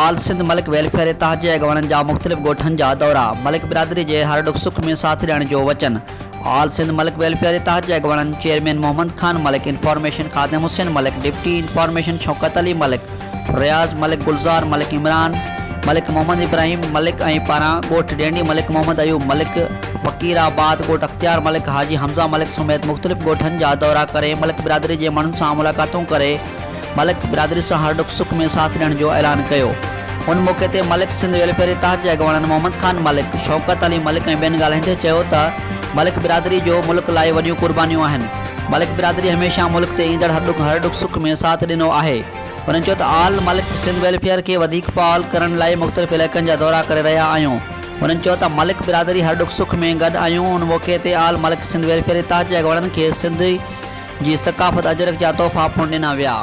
آل سنڌ ملڪ welfare اتحاد جي اڳواڻن جا مختلف ڳوٺن جا دورا، ملڪ برادري جي هر ڏک سک ۾ ساٿ ڏيڻ جو وچن. آل سنڌ ملڪ ويلفيئر اتحاد جي اڳواڻن chairman Muhammad Khan Malik, information Khadim Hussain Malik, deputy information Shaukat Ali Malik, Riaz Malik, Gulzar Malik, Imran Malik, Muhammad Ibrahim Malik ۽ پاران ڳوٺ ڊينڊي ملڪ محمد ايوب ملڪ، فقير آباد، ڳوٺ اختيار ملڪ، حاجي حمزه ملڪ سميت مختلف ڳوٺن جا دورا ڪري ملڪ برادري جي ماڻهن سان ملاقاتون ڪري ملڪ برادري سان هر ڏک سک ۾ ساٿ ڏيڻ جو اعلان ڪيو. ان موقعي تي ملڪ سنڌ ويلفيئر اتحاد جي اڳواڻن محمد خان ملڪ، شوڪت علي ملڪ ۽ ٻين ڳالهائيندي چيو ته ملڪ برادري جو ملڪ لاء وڏيون قربانيون آهن، ملڪ برادري هميشه ملڪ تي ايندڙ هر ڏک هر ڏک سک ۾ ساٿ ڏنو آهي. هنن چيو ته آل ملڪ سنڌ ويلفيئر کي وڌيڪ فعال ڪرڻ لاء مختلف علائقن جا دورا ڪري رهيا آهيون. هنن چيو ته ملڪ برادري هر ڏک سک ۾ گڏ آهيون. ان موقعي تي آل ملڪ سنڌ ويلفيئر اتحاد جي اڳواڻن کي سنڌ جي ثقافت اجرڪ جا تحفا پڻ ڏنا ويا.